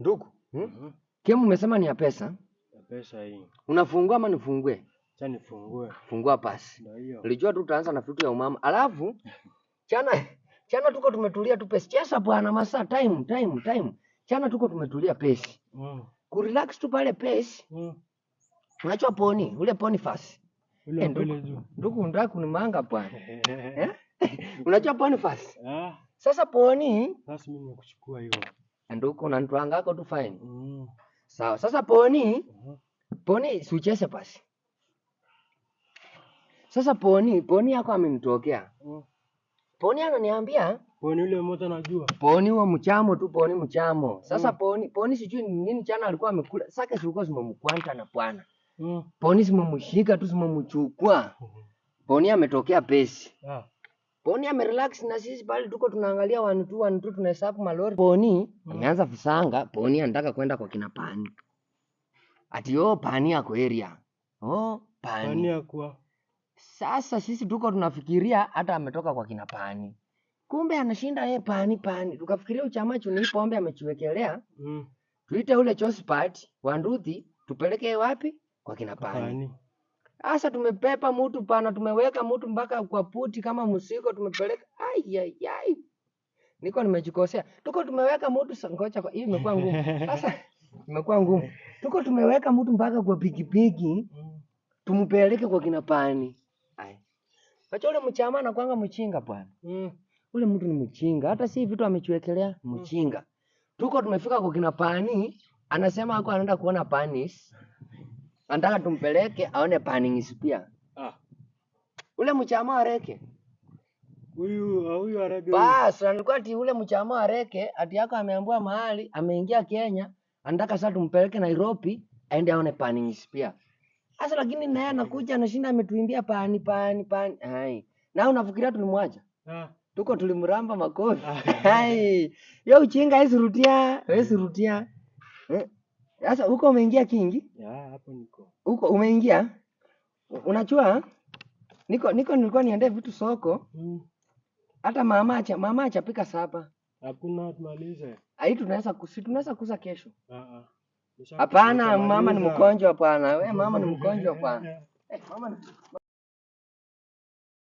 Ndugu, Kemu umesema ni ya pesa. Ya pesa hii. Unafungua ama nifungue? Acha nifungue. Fungua pasi. Ndio hiyo. Nilijua tu utaanza na vitu ya umama. Alafu chana chana tuko tumetulia tu pesi. Chesa bwana masaa time time time. Chana tuko tumetulia pesi. Kurelax tu pale pesi. Unajua poni, ule poni fast. Ule Eh, mbele juu. Ndugu unataka kunimanga bwana. Eh? Unajua poni fast. Ah, Sasa poni, sasa mimi nakuchukua hiyo. Ndugu unanitwanga hako tu fine. Sawa. Sasa poni, poni si ucheze basi. Sasa poni, poni yako amenitokea. Poni ananiambia Poni ule mmoja najua. Poni huo mchamo tu, poni mchamo. Sasa poni, poni sijui ni nini chana alikuwa amekula. Sake zilikuwa zimemkwanta na bwana. Poni zimemshika tu zimemchukua. Poni ametokea pesi. Poni amerelax na sisi pale tuko tunaangalia 1 2 1 2 tunahesabu malori. Poni ameanza visanga, poni anataka kwenda kwa kina Pani. Ati yo Pani yako area. Oh, Pani. Pani yakwa. Sasa sisi tuko tunafikiria hata ametoka kwa kina Pani. Kumbe anashinda yeye Pani Pani. Tukafikiria uchama chuni pombe amechiwekelea. Tuite ule Josephat wa Nduthi tupeleke wapi? Kwa kina Pani. Pani. Sasa tumepepa mtu pana, tumeweka mtu mpaka kwa puti kama msiko tumepeleka. Ai ai ai. Niko nimejikosea. Tuko tumeweka mtu ngoja kwa hii imekuwa ngumu. Sasa imekuwa ngumu. Tuko tumeweka mtu mpaka kwa pikipiki. Tumpeleke kwa kina Pani. Ai. Wacha ule mchama anakuanga mchinga bwana. Ule mtu ni mchinga, hata si vitu amechiwekelea mchinga. Tuko tumefika kwa kina Pani, anasema hako anaenda kuona Panis. Anataka tumpeleke aone Panis pia. Ule mchama areke. Huyu huyu arege. Bas, alikuwa ati ule mchama areke, ati yako ameambiwa mahali, ameingia Kenya, anataka sasa tumpeleke Nairobi aende aone Panis pia. Sasa lakini naye anakuja anashinda ametuimbia pani pani pani. Hai. Na unafikiria tulimwacha? Tuko tulimramba makofi. Hai. Yo uchinga haizi rutia, haizi rutia. Sasa huko umeingia kingi? Ya, hapo niko. Huko umeingia? Unajua? Niko nilikuwa niende vitu soko. Hata mama acha pika sapa. Hakuna tumalize. Ai tunaweza kusi tunaweza kuuza kesho. Ah ah. Hapana, mama ni mgonjwa bwana. We mama ni mgonjwa bwana. Mama ni